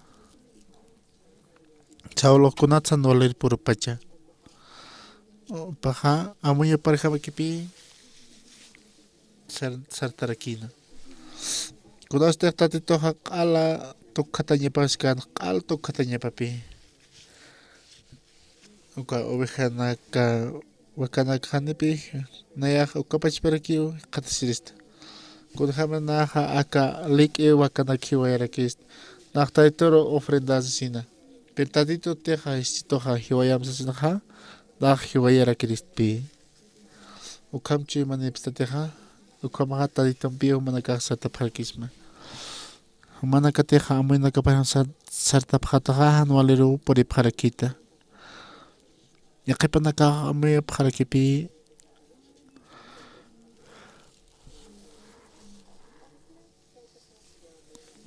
Saulux kunatsan walir purupacha. Jupaxa amuyaparakipi sar-, sartarakïna. Kunasti Tatituxa q'ala tukhatañapaskän, q'al tukhatañapapi. Uka ovejanaka, wakanaka janipi, nayax uka pachparakiw jikxatasirista. Kunjämana naxa aka lik'i wakanak jiwayarakista, nax Tatitur ofrendansina. Pero Tatitutixa, jischituxa jiwayam sasinxa, nax jiwayarakiristpï. Ukham chuymanïpstatixa, ukhamaxa Tatitumpiw jumanakax sartapxarakisma. Jumanakatixa amuyunakapax sar-, sartapxataxa, jan waliruw puripxarakïta. Yaqhipanakax amuyapxarakipï,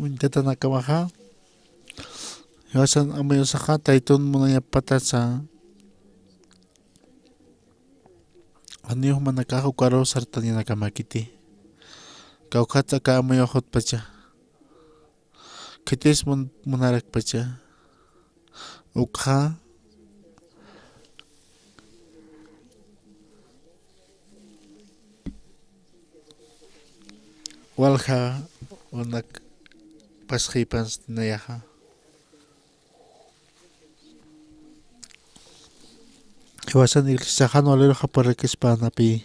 uñtatanakamaxa, jiwasan amuyusaxa Tatitun munañapatasa, janiw jumanakax ukaruw sartañanakamäkiti. Kawkhatsa aka amuyux jutpacha. Khitis mun-, munarakpacha. Ukxa walja unak pasxïpansti nayaxa. Jiwasan iglesiaxa jan waliruw apurarakispänapï.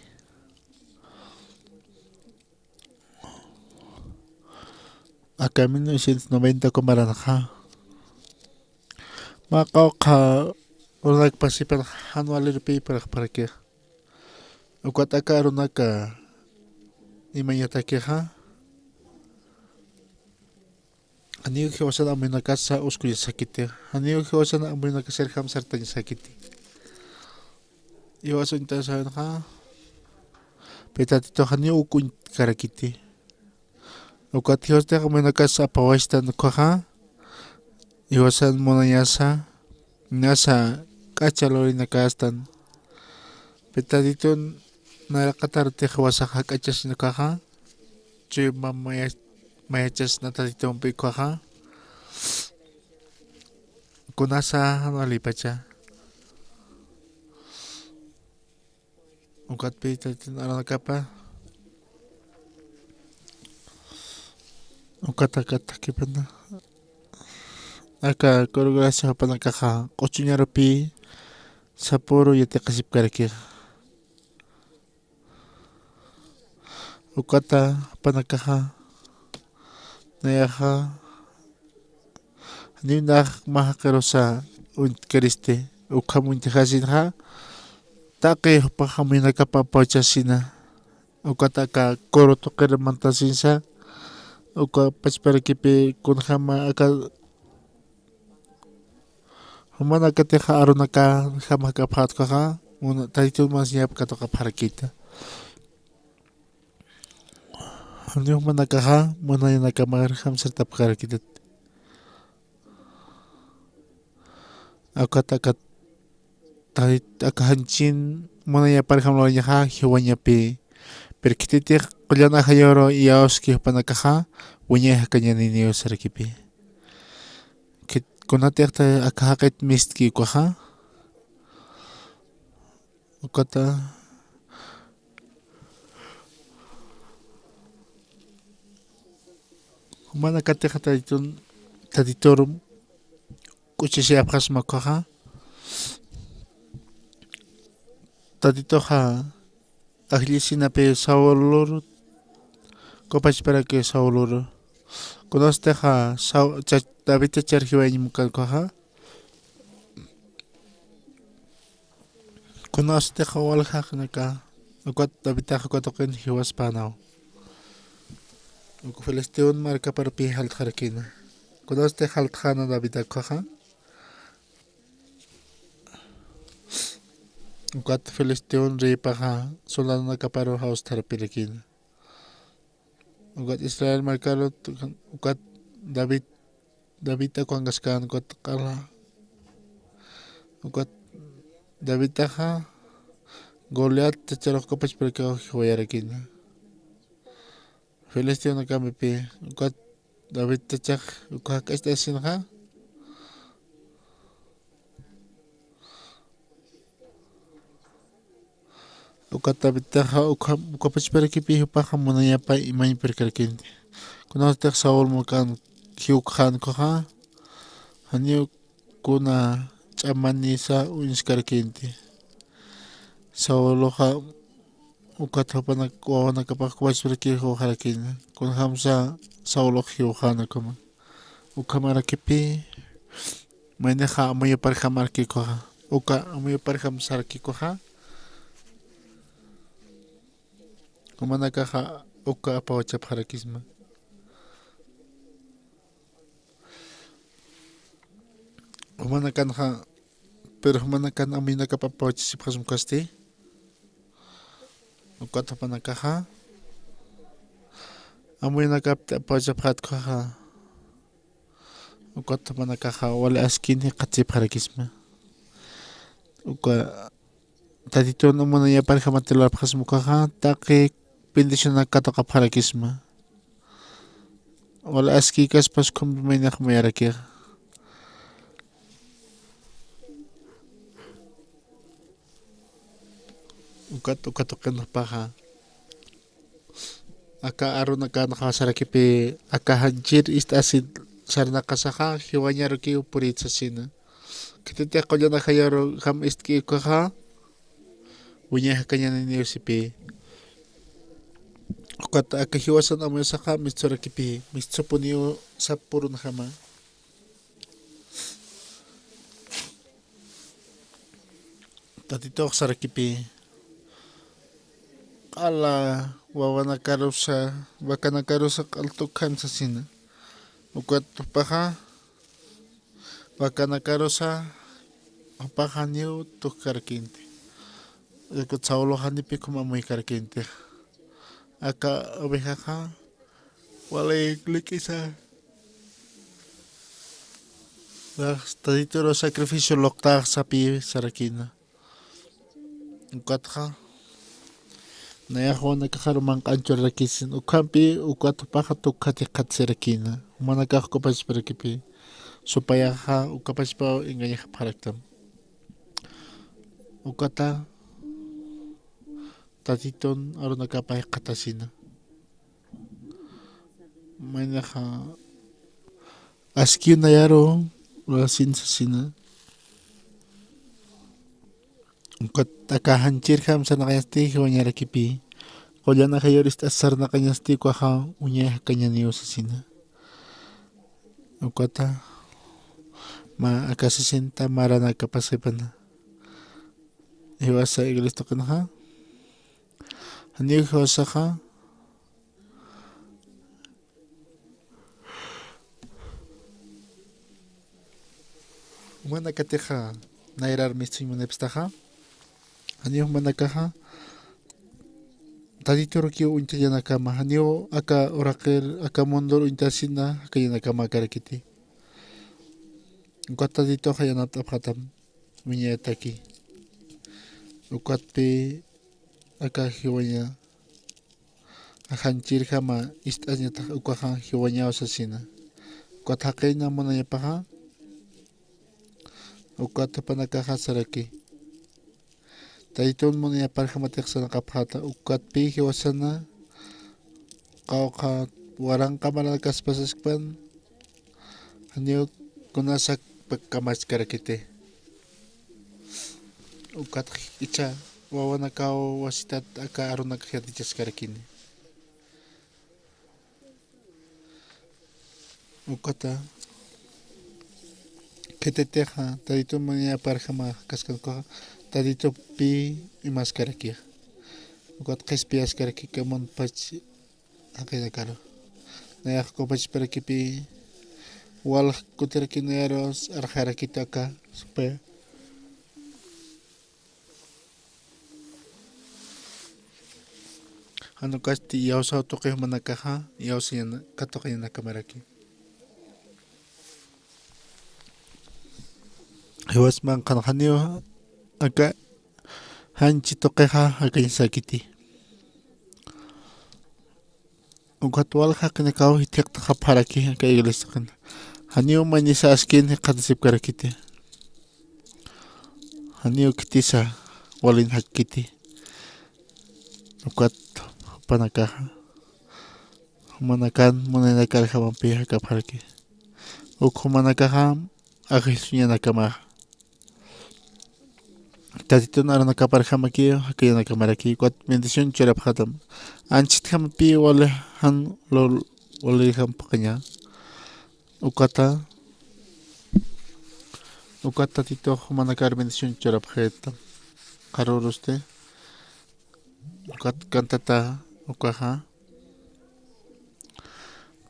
Aka mil novecientos noventa uka maranxa, mä qawqha urunak pasïpan jan walirupï purxarakix. Ukat aka arunaka imañatakixa, janiw jiwasan amuyunakasa uskuñasakiti, janiw jiwasan amuyunakasirjam sartañasakiti. Jiwas uñtasawinxa, pï Tatitux janiw uk uñtkarakiti. Ukat jiwastix amuyunakas apawastan ukhaxa, jiwasan munañasa, nasa k'acha lurinakästan. Pï Tatitun nayraqatarutix jiwasax jak'achasin ukhaxa, chuyma maya-, mayachasna Tatitumpi ukhaxa, kunasa jan walipacha. Ukatpï Tatitun arunakapa, ukat aka thakipana, aka coro gracia jupanakaxa q'uchuñarupï sapüru yatiqasipkarakixa. Ukata jupanakaxa, nayaxa, janiw nax mä jaqirusa uñtkaristi, ukham uñtjasinxa, taqi jupax amuyunakap apawachasina, ukat aka coro tuqir mantasinsa, uka pachparakipï kunjama aka jumanakatixa arunaka jam jak'apxät ukhaxa, muna-, Tatitun munasiñap katuqapxarakïta. Janiw jumanakaxa munañanakamarjam sartapxarakïtati. Ukat aka Tatit aka janchin munañaparjam lurañaxa jiwañapï. Pero khititix qullan ajayuru iyawski jupanakaxa, wiñay jakañaniniw sarakipï. Khit-, kunatix aka jaqit mistki ukhaxa, ukata jumanakatixa Tatitun, Tatitur k'uchisiyapxasma ukhaxa, Tatituxa ajllisinapï Saulur, uka pachparaki Saulur. Kunasatixa Sau-, cha-, David chachar jiwayañ mukan ukhaxa, kunasatixa walja jaqinaka, ukat Davidtax uka tuqin jiwaspänaw. Uka Filisteon markaparupï jaltxarakïna. Kunasatix jaltxäna David ukhaxa, ukat Filisteon reypaxa soldadonakaparu jawstharapïrakïna. Ukat Israel markaru, ukat David, David akwankaskän ukat q'ala. Ukat Davidtaxa Goliat chacharux uka pachparakiw jiwayarakïna. Filisteonakamipï, ukat David chachax uka jak'acht'asinxa, Ukat Davidtaxa uka, uka pachparakipi jupaxa munayapay imañpir karkinti. Kunatix Saul mukan jiwkxän ukaxa, janiw kuna ch'amanisa uñskarkinti. Sauloxa ukat jupanak, wawanakapax uka pachparakiw jiwxarakïna. Kunjamsa Saulox jiwxän ukama. Ukhamarakipi, maynixa amuyuparjam arki ukaxa. Uka amuyuparjam sarki ukaxa. Jumanakaxa uka apawachapxarakisma. Jumanakanxa, pero jumanakan amuyunakap apawachasipxasma ukasti. Ukat jupanakaxa amuyunakapti apawachapxät ukaxa. Ukat jupanakaxa wali askin jikxatasipxarakisma. Uka Tatitun munayapar jamatilapxasma ukaxa, taqi bendicionanak katuqapxarakisma. Wali askïkaspas ukham maynixa muyarakixa. Ukat, ukat uqinxpaxa. Aka Aaronakanxa sarakipi, aka janchir ist'asi sarnaqasaxa, jiwañarukiw purït sasina. Khititix qullan ajayarujam ist'ki ukaxa, wiñay jakañaniniw sipï. Ukat aka jiwasan amuyusaxa, mistsurakipi, mistsupuniw sap purunjama. Tatitux sarakipi, q'ala wawanakarusa, vacanakarusa q'al tukjan sasina. Ukat jupaxa, vacanakarusa, jupaxa janiw tukjarkinti. Ukat Saulox janipi ukham amuykarkinti. Aka ovejaxa, wali lik'isa. Nax Tatituru sacrificio luqtax sapï sarakïna. Ukatxa, nayax wawanakaxaru manq'an churarakisin. Ukhampi, ukat jupaxa tukjat jikxatasirakïna. Jumanakax uka pachparakipi. Supayaxa, uka pachpaw engañajapxaraktam. Ukata, Tatitun Aaronakapa jikxatasina. Maynixa askiw nayaru lurasin sasina. Ukat aka janchirjam sarnaqañasti jiwañarakipi. Qullan ajayur ist'as sarnaqañasti ukaxa wiñay jakañaniw sasina. Ukata, mä aka sesenta maranakapasipana. Jiwasa iglesia tuqinxa. Janiw jiwasaxa. Jumanakatixa nayrar mistsuñ munapstaxa. Janiw jumanakaxa. Tatiturukiw uñtañanakama. Janiw aka uraqir, aka mundur uñtasina, jakañanakama karakiti. Ukat Tatituxa yanapt'apxatam. Wiñayataki. Ukatpi aka jiwaña, janchirjama ist'asñatax ukaxa jiwañaw sasina. Ukat jaqina munayapaxa, ukat jupanakaxa saraki. Tatitun munayaparjamatix sarnaqapxäta, ukatpi jiwasana, qawqha waranqa maranakaspasaspan, janiw kunasak kamachkarakiti. Ukat jik'icha wawanakaw wasitat aka Aaronakax yatichaskarakini. Ukata khititixa, Tatitun munayaparjama kaskan ukaxa, Tatitupi imaskarakixa. Ukat qhispiyaskaraki kamunpach jaqinakaru. Nayax uka pachparakipi walja kutiraki nayarus arxarakiti aka supaya. Jan ukasti iyawsaw tuqi jumanakaxa, iyawsañana, katuqañanakamaraki. Jiwas manqhan janiw aka janchi tuqixa jakañasakiti. Ukat walja jaqinakaw jithiqt'apxaraki aka iglesia tuqina. Janiw maynisa askin jikxatasipkarakiti. Janiw khitisa walin jakkiti. Ukat jupanakaxa, jumanakan munaynakarjamapi jakapxaraki. Uk jumanakaxa ajillsuñanakamaxa. Tatitun arunakaparjamakiw jakiñanakamaraki, ukat bendición churapxätam. Anchhitjamapi wali jan lul-, walijam phuqhaña. Ukata, ukat Tatitux jumanakar bendición churapxätam. Qharürusti, ukat cantata ukaxa,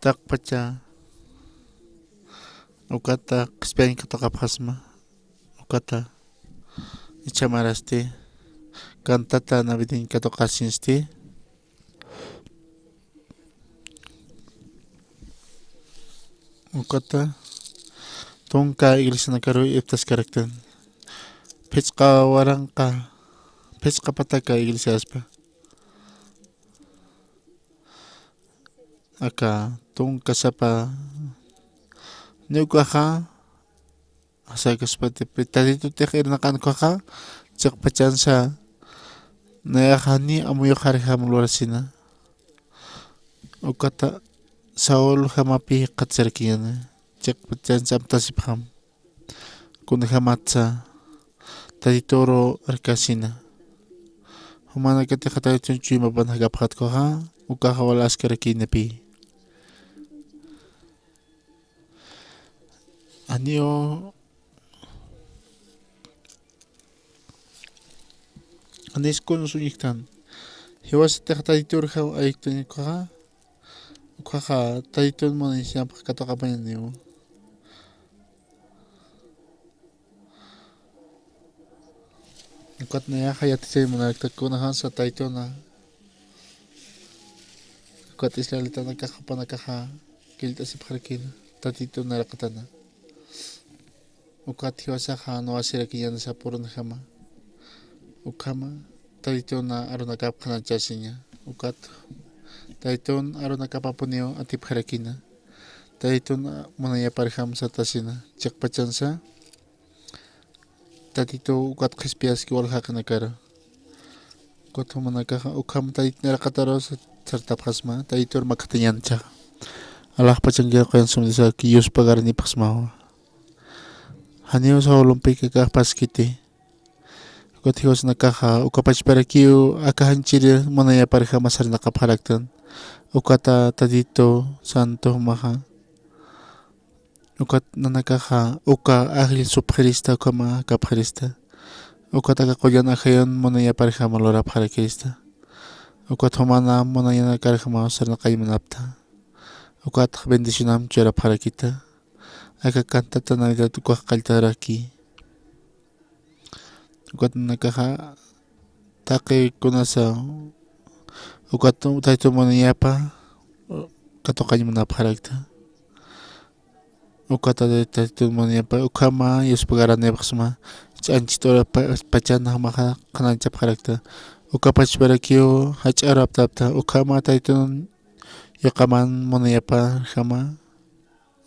taqpacha, ukata qhispiyañ katuqapxasma, ukata ichhamarasti, cantata navideña katuqasiñasti, ukata tunka iglesianakaruw iptaskaraktan. Phichqa waranqa, phichqa pataka iglesiaspa. Aka tunka sapa, niw ukaxa, asakispatipï Tatitutix irnaqan ukaxa, chiqpachansa, nayaxa ni amuyuxarjam lurasina. Ukata Sauljamapi jikxatasirakiñäni, chiqpachansa amtasipxam. Kunjamatsa Tatituru arkasina. Jumanakatixa Tatitun chuymapan jakapxätwa ukaxa, ukaxa wal askarakïnapï. Janiw, janis kunsa uñjktan. Jiwasatix Tatitur jaw ayktun ukaxa, ukaxa Tatitun munayasiñapx katuqapañaniw. Ukat nayaxa yatichay munarakta kunjamsa Tatituna, ukat israelitanakax jupanakaxa killt'asipxarakïna Tatitun nayraqatana. Ukat jiwasaxa nuwasirakiñansa purunjama. Ukhama Tatituna arunakap qhananchasiña. Ukat Tatitun arunakapapuniw atipjarakïna. Tatitun munayaparjam sartasina. Chiqpachansa Tatituw ukat qhispiyaski wal jaqinakar. Ukat jumanakaxa ukham Tatit nayraqataruw sartapxasma, Tatitur makhathañäni jichhaxa. Alaxpachankiru quyan sum Diosaki, yuspagarnipxsmawa. Janiw Saulumpi kakaxpaskiti. Ukat jiwasanakaxa uka pachparakiw aka janchiri munayaparjama sarnaqapxaraktan. Ukata Tatitu santo jumaxa. Ukat nanakaxa uka ajill supxirista, ukhama kapxirista. Ukat aka qullan ajayun munayaparjama lurapxarakirista. Ukat jumana munayanakarjamaw sarnaqañ munapxta. Ukat bendicionam churapxarakita. Aka cantata Navidad ukax qalltaraki. Ukat nanakaxa taqi kunasa ukat Tatitu munayapa katuqañ munapxarakta. Ukat Tatitu munayapa ukhama yuspagarnipxsma, ch'anchit ura pa-, pachan jumaxa qhananchapxarakta. Uka pachparakiw jach'aru aptapxta, ukhama Tatitun yuqaman munayaparjama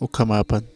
ukhamapan.